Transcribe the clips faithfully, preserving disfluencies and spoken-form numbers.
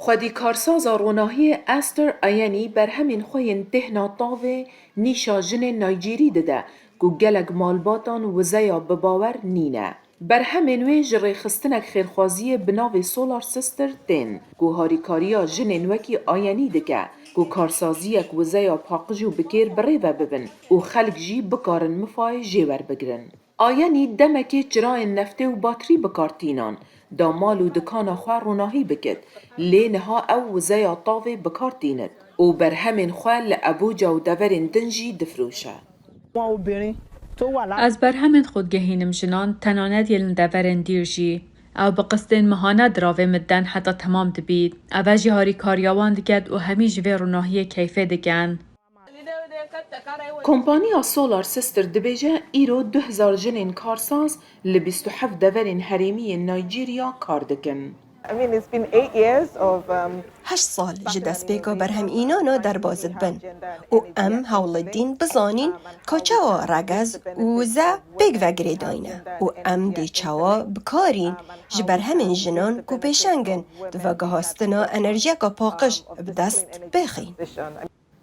Xwedîkarsaza ronahiyê Esther Ayeni berhemên xwe yên têhna tavê nîşa jinên Naycîrî dide ku gelek malbatan wizeya bi bawer nîne. Berhemên wê ji rêxistinek xêrxwaziyê bi navê Solar Sister tên, ku harîkariya jinên wekî Ayeni dike, ku karsaziyek wizeya paqij û bi kêr bi rê ve bibin û xelk jî bikarin mifayê jê werbigrin. Ayeni demekê çirayên neftê û batrî bi kar tînan, da mal û dikana xwe ronahî bikit, lê niha ew wizeya tavê bi kar tînit û berhemên xwe li Abuja û deverên din jî difroşe. Ez berhemên xwe digehînim jinan, tenaneyê li deverên dîr jî. Ew bi qistên mehane diravê min den heta temam dibît. Eve jî harîkariya wan diket û hemî ji vê ronahiyê keyfê dikin. Kompaniya Solar Sister dibêje îro du hezar jinên karsaz li bîst û heft deverên herêmî yên Naycîriya kar dikin. Heşt sal ji destpêka berhemînana derbas dibin û em hewl didin bizanîn ka çawa regez û wize pêk ve girêdayî ne û em dê çawa bikarîn ji berhemên jinan ku pêşeng in di veguhastina enerjiyeka paqij bi dest bixîn.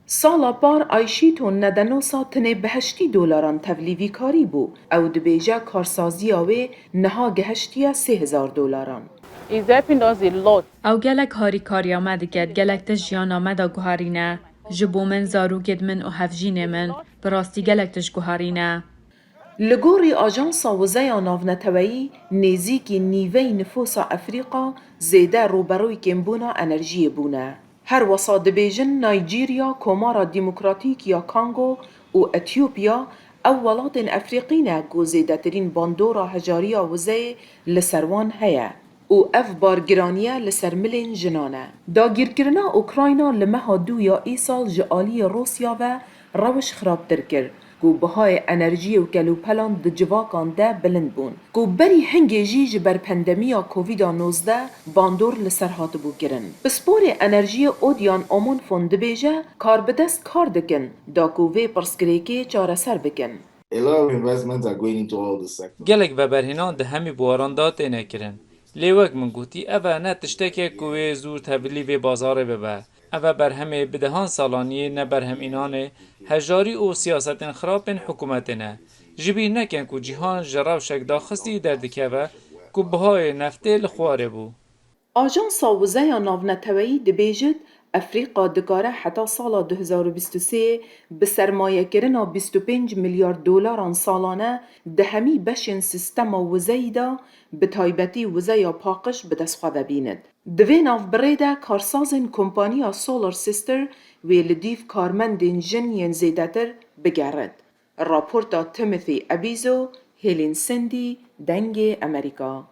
Sala par Ayşîto Nedenosa tinê bi heştî dolaran tevlî vî karî bû. Ew dibêje karsaziya wê niha gihiştiye sê hezar dolaran. Is helping us a lot. Ew gelek harîkariya me diket, gelek tişt jiyana me de guherîne. Ji bo min, zarokêd min û hevjînê min bi rastî gelek tişt guherîne. Li gorî Ajansa Wizeya Navneteweyî, nêzîkî nîvey nifûsa Efrîqa zêde rûberûyê kêmbûna enerjiyê bûne. Her wisa dibêjin Naycîriya, Komara Demokratîk ya Kongo û Etiyopya ew welatên Efrîqî ne ku zêdetirîn bandora hejariya wizeyê li ser wan heye û ev bar giraniye li ser milên jinan e. Dagîrkirina Ukrayna li meha dû ya îsal ji aliyê Rûsya ve rewş xirabtir kir ku bihayê enerjiyê û kelûpelan di civakan de bilind bûn, ku berî hingê jî ji ber pandemiya Covid nozdeh bandor li ser hatibû kirin. Pisporê enerjiyê Odian Omonfon dibêje, karbidest kar dikin, da ku vê pirsgirêkê çareser bikin. A lot of investments are going into all this sector. Gelek veberhênan di hemî buwaran de têne kirin. Lê wek min gotî, ev e ne tiştek e ku wê zû tevlî vê bazarê bibe. Ev e berhemê bi dehan salan yê neberhemînanê, hejarî û siyasetên xirab ên hikûmetê ne. Ji bîr nekin ku cîhan ji rewşek daxistî derdikeve ku bihayê neftê li xwarê bû. Ajansa Wizeya Navneteweyî dibêjit, Efrîqa dikare heta sala du hezar û bîst û sê bi sermayekirina bîst û pênc milyar dolaran salane di hemî beşên sîstema wizeyî de, bi taybetî wizeya paqij bi dest xwe ve bînit. Di vê navbirê de karsazên kompaniya Solar Sister wê li dîv karmendên jin yên zêdetir bigerit. Raporta Timothy Abizo, Helen Sandy, Dengê Emerîka.